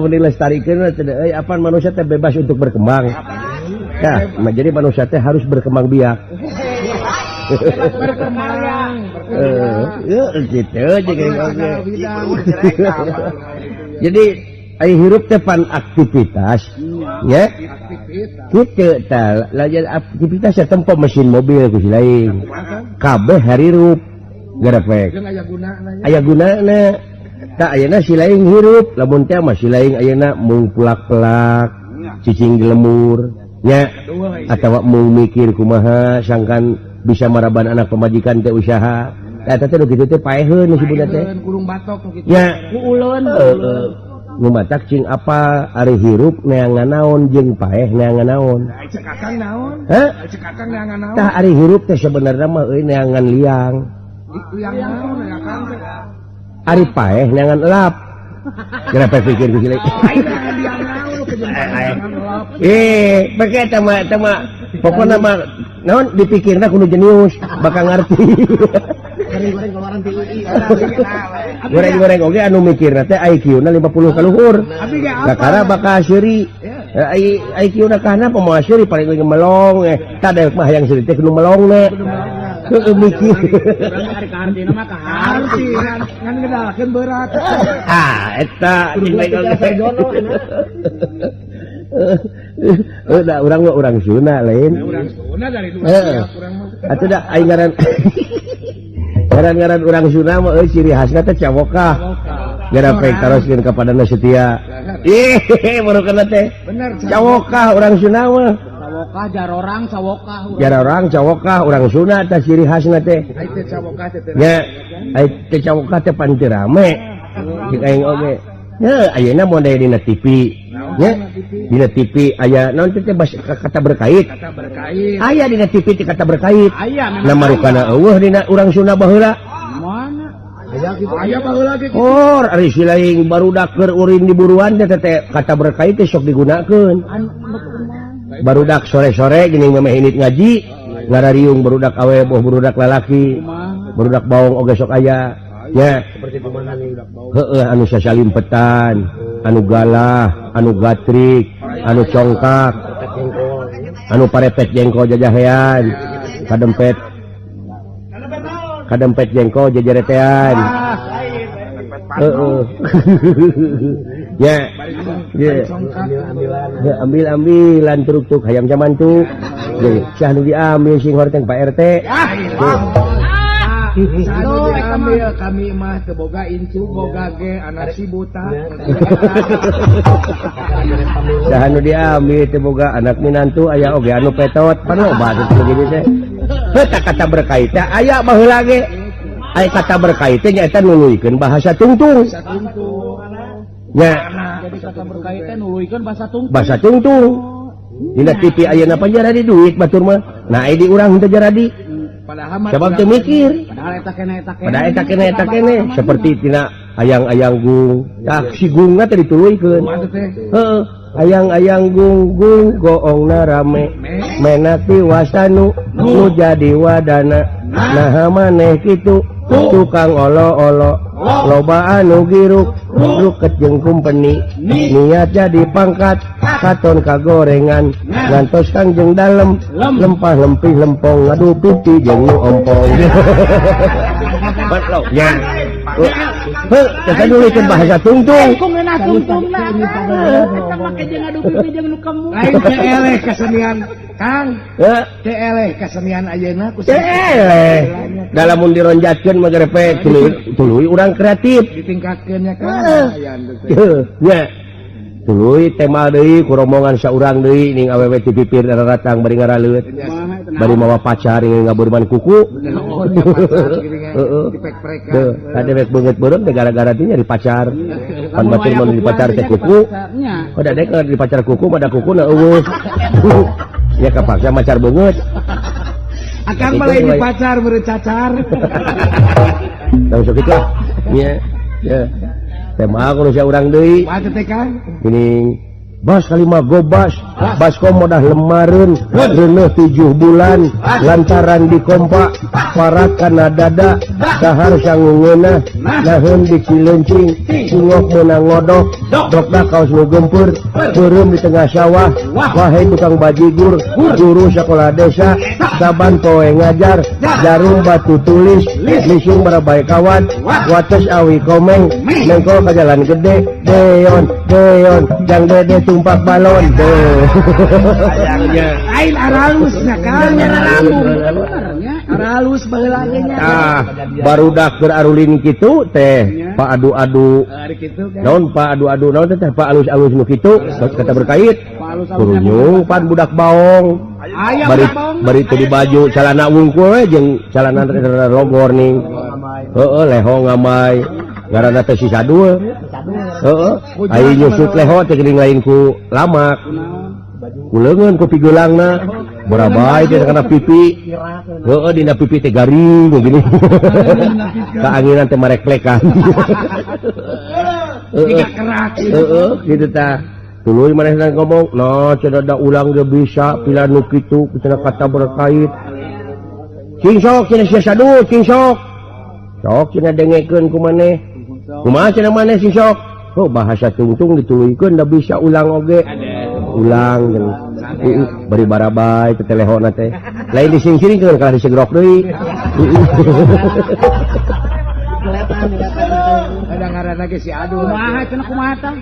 Dilestarikan apa manusia teh bebas untuk berkembang. Ya, jadi manusia teh harus berkembang biak. Gitu jadi ai hirup teh pan aktivitas ya. Kitu tah lajan aktivitas ya tempo mesin mobil ku si lain. Kabeh harirup garepek. Aya gunana. Tak ayeuna si lain hirup lamun teh mah si lain ayeuna mung pelak-pelak cicing di lemur nya atawa mung mikir kumaha sangkan bisa maraban anak pemajikan teh usaha. Eta teh nu kitu teh paeheun nu sebutna teh. Kurung batok nu kitu. Nya Ku uleun. Heeh. Nu matak cing apa ari hirup neangan naon jeung paeh neangan naon. Cek akang naon? Hah? Cek akang neangan naon? Tah ari hirup teh sebenarnya mah euy neangan liang. Liang naon ya akang teh? Ari paeh neangan elap. Kenapa pikir ku cilik? Beke eta mah pokona mah naon dipikirna kudu jenius bakal ngarti. Goreng-goreng keluaran TII. Goreng-goreng oge anu mikirna teh IQ-na 50 ka luhur. Kakara bakal seuri. IQ-na kana pemoal seuri paling ge melong tah dewek mah hayang seuri teh kudu melongna. Heeh mikir. Ari kahartina mah kaharti ngan ngedalkeun berat. Ah eta jeung bae oge. Da urang mah urang Sunda lain. Urang Sunda dari dulu urang mah. Atuh da aing ngaran ngaran-ngaran urang Sunda mah euy ciri khasna teh cawokah. Gara pek taroskeun ka padana setia. Ih, barukeun teh. Bener cawokah urang Sunda mah. Cawokah jarorang cawokah. Jarorang cawokah urang Sunda teh ciri khasna teh. Ai teh cawokah teh. Nya, ai teh cawokah teh pan teu rame. Cik aing oge. Nya ayeuna mun aya dina TV. Nya, dina TV aya naon teh kata berkait. Kata berkait. Aya dina TV teh kata berkait. Aya memang. Na marukana eueuh dina urang Sunda baheula. Mana? Aya kitu. Aya baheula kitu. Or ari si lain barudak keur urin di buruan teh teh kata berkait teh sok digunakeun. Barudak sore-sore geuning memeh indit ngaji, ngarariung barudak awe boh barudak lalaki. Barudak baong oge sok aya. Nya seperti kumaha nih budak baong. Heeh anu sasalimpetan, anu galah, anu gatrik, anu congkak, anu parepet jengkol jajahean, kadempet kadempet jengkol jajaretean. Heeh. Ya. Ya. Ambil-ambilan truk-truk hayam jamantuk. Sah nu diambil sing horteng Pak RT. Sanu diambil kami mah teu boga incu boga ge anak si buta. Saha nu diambil teu boga anak minantu aya oge anu petot pan loba teh begini teh. Heuh kata berkait teh aya baheula ge. Aya kata berkait teh nyaeta nuluykeun bahasa tungtung. Nya jadi kata berkait teh nuluykeun bahasa tungtung. Bahasa tungtung. Dina TV ayeuna pan jaradi duit batur mah. Nah ai di urang henteu jaradi. Sabab teu mikir. Padahal eta keneh eta keneh. Padahal eta keneh eta keneh seperti tina ayang-ayang gung. Tah si gungna teh dituluykeun. Heeh, ayang-ayang gung gung goongna rame. Menati wasanu nu jadi wadana. Naha maneh kitu tukang olo-olo. Loba anu giruk ruket jeung kumpeni. Niat jadi pangkat katon kagorengan ngantos Kangjeng dalem lempah lempih lempong ngadu pipi jeung nu ompong. Batlok nya. Heuh, teh nuluykeun bahasa tungtung. Ku ngeunah tungtungna. Eta make jeung ngadu pipi jeung nu kemu. Lain teh eleh kasenian, Kang. Teh eleh kasenian ayeuna ku teh eleh. Da lamun dironjatkeun mah gerepek tuluy urang kreatif. Ditingkatkeun nya Kang. Heuh, nya. Tuluy tema deui ku rombongan saurang deui ning awewe ti pipir daratang bari ngaraleut. Bari mawa pacar ning ngaburman kuku. Heeh. Heuh, kadewek beungeut beureum teh gara-gara teh nyari pacar. Pan batur mun di pacar teh kuku. Oh da dek di pacar kuku mah da kukuna eueuh. Ya kapaksa macar beungeut. Akang mah lain pacar meureun cacar. Tong sok kitu lah. Nya. Ya. Teh mah kudu sia urang deui. Kumaha teh Kang? Geuning Bas kalima gobas, baskom modah lemareun, reuneuh 7 bulan, lantaran dikompa, parat kana dada, dahar sangungeunah, naheun di Cilencing, cingok meunang ngodok, dokna kaos nu gempeur, beureum di tengah sawah, wahai tukang bajigur, guru sekolah desa, saban poe ngajar, jarum batu tulis, lisung barabai kawan, wates awi komeng, mengkol ka jalan gede, deon, deon, jang dede tumpak balon deh. Lain aralusnya kan, aralus baheula ge nya. Ah, barudak keur arulin kitu teh, Pak adu-adu. Naon Pak adu-adu naon teh Pak alus-alus nu kitu kata berkait. Kurunyung pan budak baong. Bari bari teu di baju calana wungkul we jeung calana logor ning. Heeh, leho ngamai. Ngaranna teh si Sadul. Heeh, aya nyusut leho teh geuning lain ku lamak. Ku leungeun ku pigeulangna. Barabai teh kana pipi. Heeh, dina pipi teh garing gini. Kaanginan teh mareklekan. Heeh, kerak. Heeh, kitu tah. Tuluy manehna ngomong, "Nah, cenah da ulang ge bisa pila nu kitu cenah kata berkait." Cing sok cenah sia Sadul, cing sok. Sok cenah dengekeun ku maneh. Kumaha cenah maneh sing sok? Oh, bahasa tungtung dituluykeun da bisa ulang oge. Ulang jeung bari barabai teh telehona teh. Lain disingsiringkeun kalah disegrok deui. Ada ngaranna ge si Adu. Kumaha cenah kumaha tah?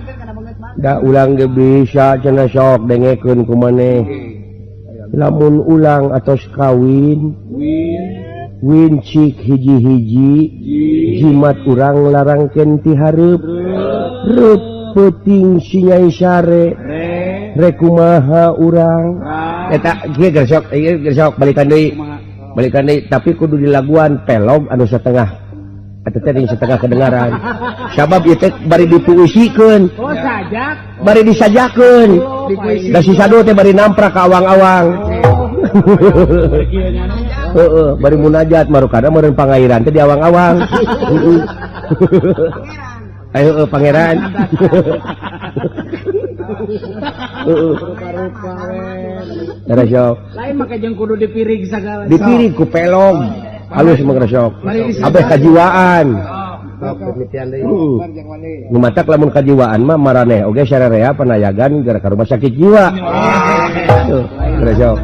Da ulang ge bisa cenah sok dengekeun ku maneh. Lamun ulang atos kawin, wincik hiji-hiji jimat urang larangkeun ti hareup reup peuting si Nyai Sare rek kumaha urang eta ieu gersok ieu gersok balikan deui tapi kudu dilaguan pelog anu setengah eta teh setengah kedengaran sabab ieu teh bari dipuisikeun oh sajak bari disajakeun da si Sadul teh bari namprak ka awang-awang. Heeh, bari munajat marukana meureun pangairan teh di awang-awang. Ayo pangeran. Heeh. Resok. Lain make jeung kudu dipirig sagala. Dipirig ku pelog. Halus mah resok. Abeh kajiwaan. Nu matak lamun kajiwaan mah maraneh oge sararea panayagan gara ka rumah sakit jiwa. Tuh, resok.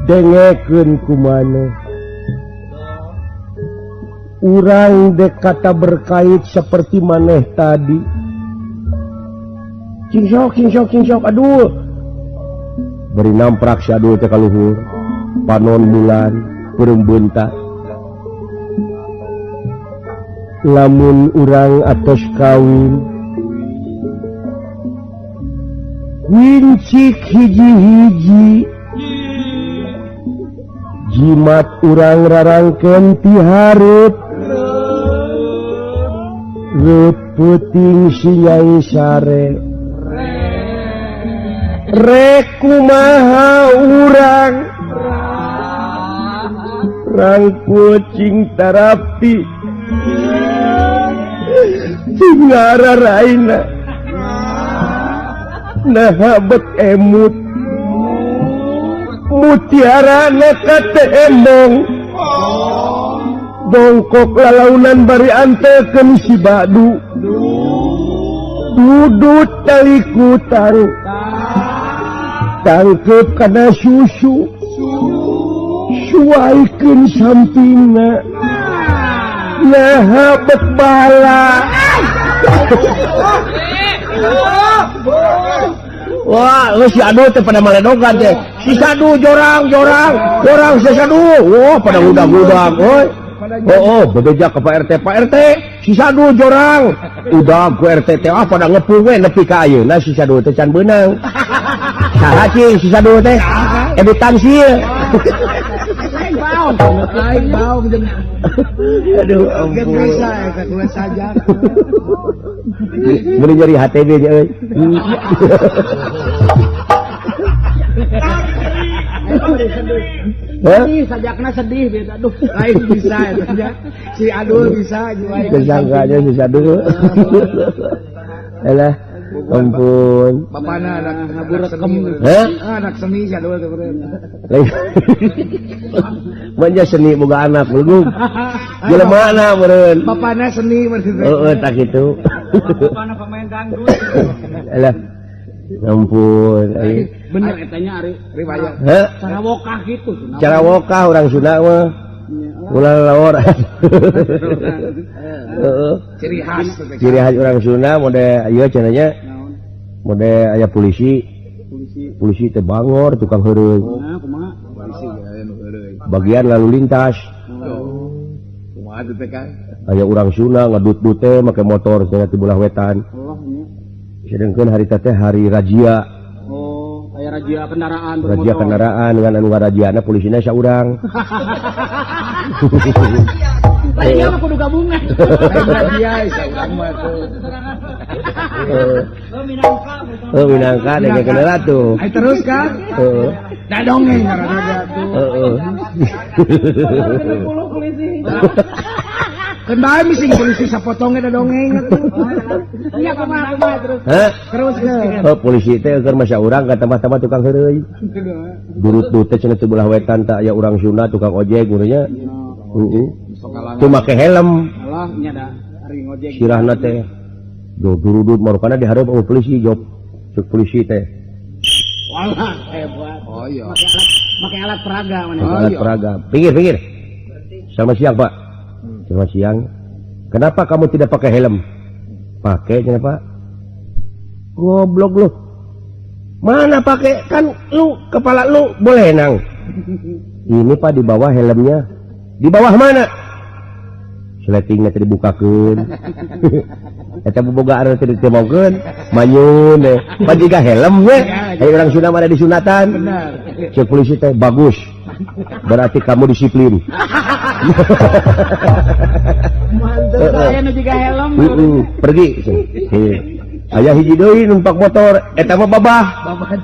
Dengekeun ku maneh urang dek kata berkait seperti maneh tadi. Cing sok cing sok cing sok aduh beri namprak si Adul teh ka luhur panon bulan peureum beunta. Lamun urang atos kawin wincik hiji-hiji jimat urang rarangkeun ti hareup reup peuting si Nyai Sare rek kumaha urang rangkul cing tarapi cing ngararaina naha bet emut mutiara kate embong bongkok lalaunan bari antekeun si Badu dudut tali kutang tangkep kana susu suaikeun sampingna naha bet bala. Wah, lu si Adu teh pada maledogan teh. Si Sadu jorang jorang, jorang si Sadu. Wah, pada udag-udag, oi. Oh, bebeja ke Pak RT, Pak RT, si Sadu jorang. Udah ku RT teh ah pada ngepung we nepi ka ayeuna si Sadu teh can beunang. Saha cing si Sadu teh? Edu Tansil. Naon? Lain baong jeung aduh ampun. Bisa eta kulit sajak. Mun nyeri HTB nya euy. Sedih, sajakna sedih gitu. Aduh, lain bisa eta nya. Si Adul bisa jeung disangkanya si Adul. Alah, ampun. Bapana anak seni. Anak seni si Adul teh. Manja seni boga anak belum. Jelema mana meureun. Bapana seni maksudnya. Heeh, tak kitu. Bapana pemain dangdut. Alah. Ampun. Bener etanya ari riwayat. Cara wokah gitu. Cara wokah urang Sunda mah. Ulah lawor. Heeh. Ciri khas. Ciri khas urang Sunda mode ieu cenah nya. Mode aya polisi. Polisi teh bangor tukang heureuy. Kumaha? Bagian lalu lintas. Kumaha teh Kang? Aya urang Sunda ngadut-dut teh make motor cenah ti belah wetan. Sedangkan hari teh hari razia. Oh, aya razia kendaraan bermotor. Razia kendaraan dengan anu raziana polisina saurang. Lainnya mah kudu gabungan. Razia saurang mah tuh. Oh, minangka. Oh, minangka dengan kendala tuh. Ai terus kan? Heeh. Da dongeng ngaranna tuh. Heeh. Kan bae mising polisi sapotongnya da dongeng atuh. Iya kumaha kumaha terus. Heh? Terus ke. Oh, polisi teh keur masa urang ka tambah-tambah tukang heureuy. Durut-durut teh cenah teu belah wetan tah aya urang Sunda tukang ojek geunya. Heeh. Teu make helm. Alah nya da ari ngojek. Sirahna teh. Do durudut marukana dihareup eueuh polisi job. Cek polisi teh. Walah hebat. Oh iya. Make alat peraga mana. Alat peraga. Pinggir, pinggir. Selamat siang, Pak. Selamat siang. Kenapa kamu tidak pakai helm? Pakai, kenapa? Goblok lu. Mana pakai? Kan lu kepala lu boleh nang. Ini Pak di bawah helmnya. Di bawah mana? Sletingnya tadi dibukakeun. Eta boboga anu teu ditemaokeun, manyun deh. Pan jiga helm we. Aya urang Sunda mah disunatan. Cek polisi teh bagus. Berarti kamu disiplin. Mantap, saya nu jiga helm. Pergi. Aya hiji deui numpak motor, eta mah babah. Babah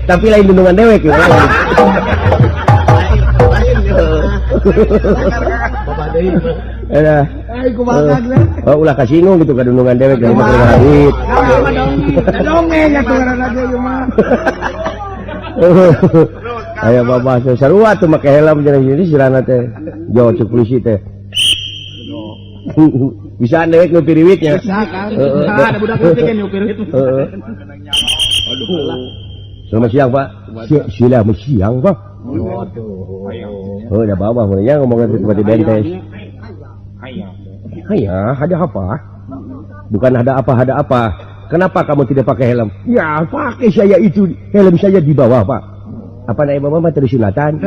tapi lain dundungan dewek ya. Oh, ulah kasinggung gitu ka dundungan dewek dari mah duit. Dongeng atuh ngaranna ge ieu mah. Aya babah sarua tuh make helm jeung jadi sirana teh. Jauh cek polisi teh. Bisa dewek nu piriwitnya. Bisa kan. Ada budak leutik nu piriwit. Heeh. Aduh. Selamat siang, Pak. Selamat siang, Pak. Waduh. Oh, udah bawah mulanya ngomongin seperti bentes. Hayya, ada apa? Bukan ada apa, ada apa. Kenapa kamu tidak pakai helm? Ya, pakai saya itu. Helm saya di bawah, Pak. Apa naik bapak mah sunatan?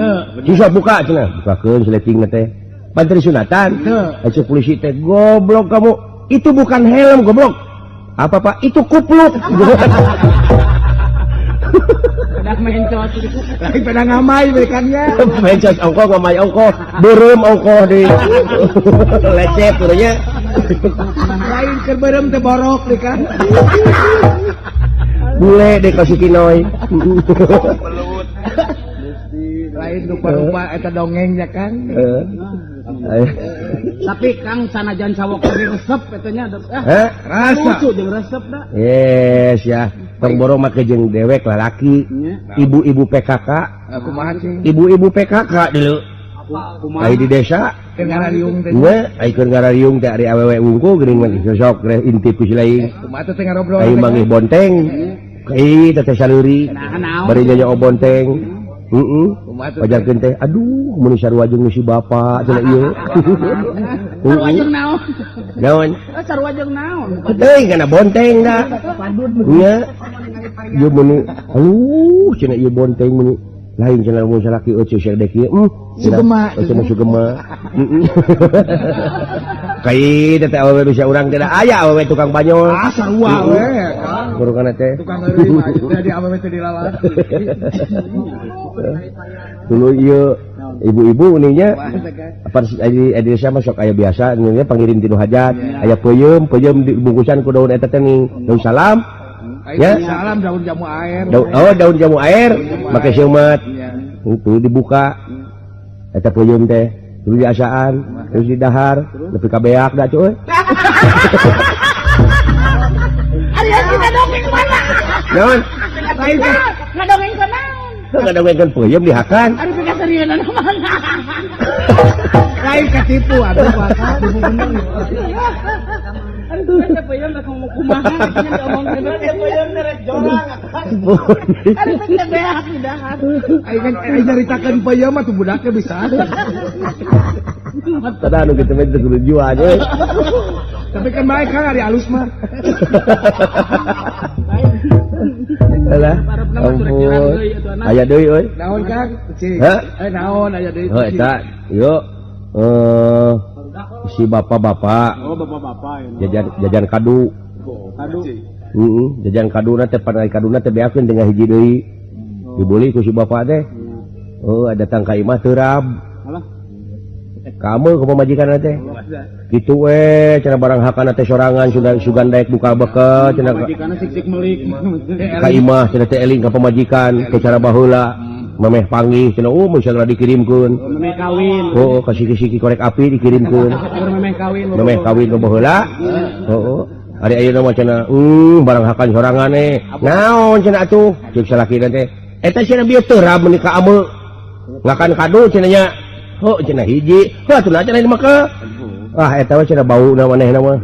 Susah buka cenah. Bukakeun sleting teh. Pan sunatan. Heuh. Polisi teh goblok kamu. Itu bukan helm, goblok. Apa, Pak? Itu kupluk. Pedak mencot. Lain pada ngamai berikannya. Mencot ongkoh ngamai ongkoh, beureum ongkoh di lecet urangnya. Lain keur beureum teh borok deui kan. Bule deh ka si Kinoy. Belut. Lain rupa-rupa eta dongengnya kan. Tapi Kang sanajan sawok resep eta nya rasa. Lucu jeung resep da. Yes ya. Tong borong make jeung dewek lalaki, ibu-ibu PKK. Kumaha cing? Ibu-ibu PKK deuleu. Ai di desa keur ngarariung teh. Nya, ai keur ngarariung teh ari awewe wungkul geuning mah sosok intip ku si lain. Kumaha teh ngarobrol? Ai manggih bonteng. Kai teh saleuri. Bari nyanyo bonteng. Heeh. Pajarkeun teh, aduh mun sarua jeung si bapak cenah ieu. Sarua jeung naon? Naon? Sarua jeung naon? Teuing kana bonteng da. Nya. Ieu mun aduh cenah ieu bonteng mun Lain cenah mun salaki euceu sia dek ieu. Sugema. Euceu mah sugema. Kai teh awewe bisa urang teh aya awewe tukang banyol. Ah sarua we. Kurungana teh. Tukang heureuy mah teh di awewe teh dilalaki. Dulu ieu ibu-ibu ininya apa di desa mah sok aya biasa nya pangirim tinu hajat, aya peuyeum, peuyeum dibungkusan ku daun eta teh ning daun salam. Ya, salam daun jamu air. Daun jamu air make seumat. Itu dibuka. Eta peuyeum teh dulu diasaan, terus didahar, nepi ka beak da cuy. Ari kita dongeng mana? Naon? Lain ngadongeng ka naon? Ngadongengkeun peuyeum dihakan. Ari pikaserieunan mana? Lain katipu atuh maka bener. Ari teh peuyeum rek ngomong kumaha nya diomongkeun teh peuyeum rek jorang. Ari teh beak didahar. Ai kan ai nyaritakeun peuyeum mah tuh budaknya bisa. Tada anu kitu mah teu kudu jua nya. Tapi kan baik kan ari alus mah. Alah. Ampun. Aya deui euy. Naon Kang? Cik. Eh naon aya deui. Heuh eta. Yo. Si bapak-bapak. Oh, bapak-bapak. Jajan kadu. Kadu. Heeh, jajan kaduna teh panai kaduna teh beakeun dengan hiji deui. Dibeli ku si bapak teh. Oh, datang ka imah teurab. Alah. Kamu ke pamajikan teh. Kitu we cenah barang hakana teh sorangan sugan daek buka bekel cenah pamajikanna sik-sik melik. Ka imah cenah teh eling ka pamajikan ke cara baheula. Memeh panggih cenah oh mun sagala dikirimkeun. Memeh kawin. Heeh, ka siki-siki korek api dikirimkeun. Memeh kawin. Memeh kawin ke baheula. Heeh. Ari ayeuna mah cenah barang hakan sorangan e. Naon cenah atuh? Ceuk salakina teh. Eta cenah bieu teurab meuni ka ameu. Ngakan kadu cenah nya. Heuh cenah hiji. Heuh atuh cenah maka. Ah eta we cenah bauna manehna mah.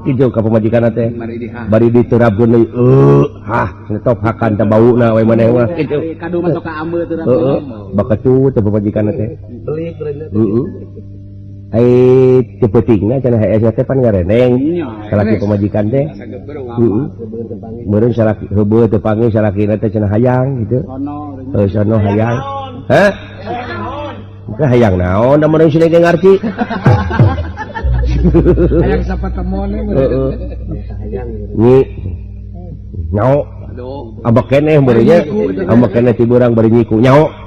Kitu ka pamajikanna teh. Bari diterapkeun deui. Hah cenah top hakan teh bauna we maneh mah. Kitu. Kadu masuk ka ameu teh. Heeh. Baketu teh pamajikanna teh. Belik heeh. Ai teu peutingna cenah hese teh pan ngareneng. Salaki pamajikan teh. Heeh. Meureun salaki heubeut teu panggih salakina teh cenah hayang kitu. Heuh sono hayang. Hah? Bukan hayang naon da meureun sini ge ngarti. Hayang sapatemon heeh. Nyi. Nyaho. Abak keneh meureun nya. Abak keneh ti beurang bari nyiku nyaho.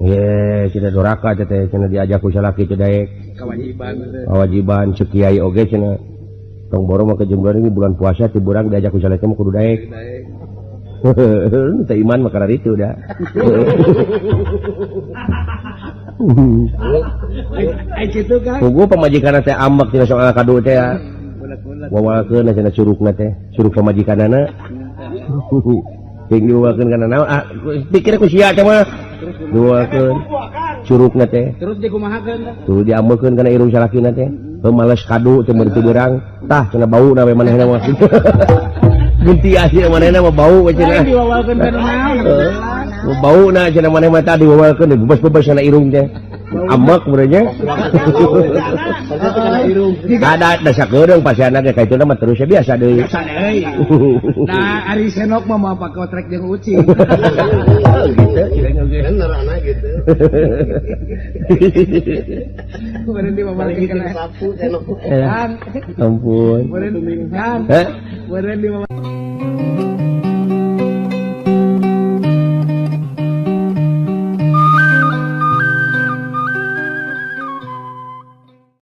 Ye, cenah doraka teh cenah diajak ku salaki teh daek. Kewajiban. Kewajiban ceuk kiai oge cenah. Tong boro mah kejembulan ini bulan puasa ti beurang diajak ku salaki mah kudu daek. Teu iman mah karena itu dah. Ai kitu kan. Puguh pamajikanna teh ambek cenah soal kadu teh. Wawalkeun cenah curugna teh, curug pamajikanana. Jeung diwawalkeun kana naon? Ah, pikir ku sia teh mah. Diwawalkeun curugna teh. Terus dikumahakeun teh? Terus diambekeun kana irung salakina teh. Heuh males kadu teh meuri teu beurang. Tah cenah bauna we manehna mah. Genti aja manehna mah bau we cenah. Diwawalkeun kana naon? Bau na cenah maneh mah tadi diwawalkeun dibebas-bebas kana irung teh. Amek meureun nya. Ada dasa keureng pasiana ge kaituna mah terus biasa deui. Biasa deui. Nah, ari senok mah moal pake otrek jeung ucing. Gitu. Bener anak gitu. Meureun diwawalkeun kana sapu senok. Ampun. Meureun kan. Heh? Meureun diwawalkeun.